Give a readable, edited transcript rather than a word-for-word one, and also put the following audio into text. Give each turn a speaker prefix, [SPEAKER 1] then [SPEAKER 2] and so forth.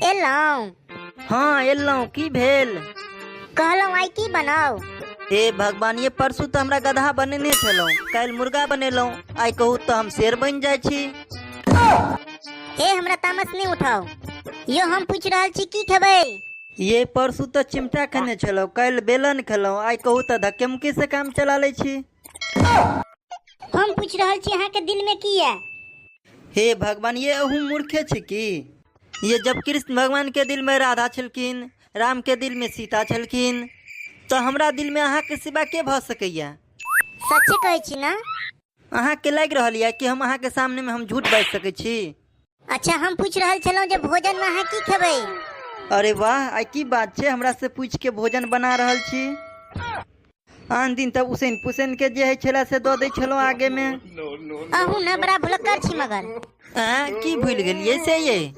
[SPEAKER 1] एलहुँ?
[SPEAKER 2] हाँ एलहुँ। की भेल?
[SPEAKER 1] कहलहुँ आइ की बनाउ?
[SPEAKER 2] हे भगवान, ये परसू तऽ हमरा गदहा बनेने छलहुँ, काल्हि मुर्गा बनेलहुँ, आइ कहू तऽ हम शेर बनि जाइ छी।
[SPEAKER 1] हे, हमरा तामस नहि उठाउ यो, हम पूछि रहल छी की खेबै?
[SPEAKER 2] ये परसू तऽ चिमटा खेने छलहुँ, काल्हि बेलन खेलहुँ, आइ कहू तऽ धक्के मुक्की से काम चला लै छी।
[SPEAKER 1] हम पूछि रहल छी अहाँके दिल में की यऽ?
[SPEAKER 2] हे भगवान, ये अहू मूर्खे छी की? ये जब कृष्ण भगवान के दिल में राधा छलखिन, राम के दिल में सीता छलखिन, तऽ हमरा दिल में अहाँके सिवा के भऽ सकैया?
[SPEAKER 1] सच्चे कहै छी ने?
[SPEAKER 2] अहाँके लागि रहल यऽ कि हम अहाँके सामने में हम झूठ बाजि सकै छी?
[SPEAKER 1] अच्छा, हम पूछि रहल छलहुँ जे भोजन में अहाँ की खेबै?
[SPEAKER 2] अरे वाह, आइ की बात छै, हमरा से पूछि के भोजन बना रहल छी? आन दिन तऽ उसैन पुसैन के जे होइ छलै से दऽ दै छलहुँ आगे में।
[SPEAKER 1] अहूँ ने बड़ा भुलक्कर छी मगर।
[SPEAKER 2] आँ, की भूलि गेलियै से ये?